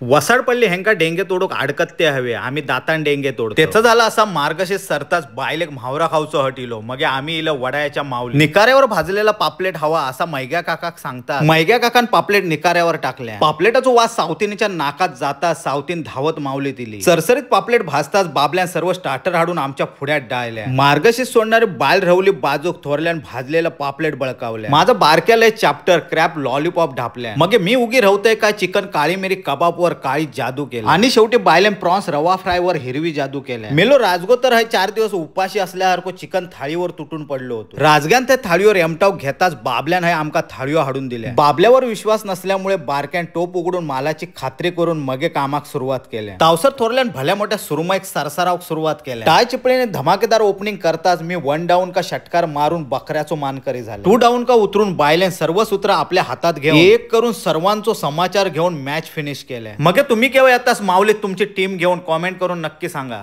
वसाड पडली हेंका डेंगे तोडूक आडकत्ते हवे, आम्ही दातान डेंगे तोड. त्याचं झालं असा मार्गशीर्ष सरताच बायलेक म्हावरा खावचो हटिलो. मगे आम्ही इलं वडायाच्या मावली. निकाऱ्यावर भाजलेला पापलेट हवा असा मैग्या काकाक सांगता. मैग्या काकान पापलेट निकाऱ्यावर टाकल्या. पापलेटाचो वास सावतीनीच्या नाकात जाता सावतीन धावत मावली दिली. सरसरीत पापलेट भाजताच बाबल्यान सर्व स्टार्टर हाडून आमच्या पुढ्यात डाळल्या. मार्गशीर्ष सोडणारी बायल रवली बाजूक थोरल्यान भाजलेलं पापलेट बळकावल्या. माझं बारक्याला चॅप्टर क्रॅप लॉलीपॉप ढापल्या. मगे मी उगी रवतय काय चिकन काळी मिरी कबाब वर काळी जादू केली. आणि शेवटी बायलेन प्रॉन्स रवा फ्राय वर हिरवी जादू केल्या. मेलो राजगो तर हे 4 दिवस उपाशी असल्यासारखं चिकन थाळीवर तुटून पडलो होतो. राजग्यान त्या थाळीवर एमटाव घेताच बाबल्यान हे आमका थाळीवर हाडून दिल्या. बाबल्यावर विश्वास नसल्यामुळे बारक्यान टोप उघडून मालाची खात्री करून मगे कामाक सुरुवात केल्या. तावसर थोरल्यान भल्या मोठ्या सुरमाईक सरसरावक सुरुवात केल्या. टाय चिपळीने धमाकेदार ओपनिंग करताच मी 1 डाऊन का षटकार मारून बकऱ्याचो मानकरी झालो. 2 डाऊन का उतरून बायलेन सर्व सूत्र आपल्या हातात घेऊन एक करून सर्वांचो समाचार घेऊन मॅच फिनिश केल्या. मग तुम्ही केव्हा येतास माऊलीत तुमची टीम घेऊन कॉमेंट करून नक्की सांगा.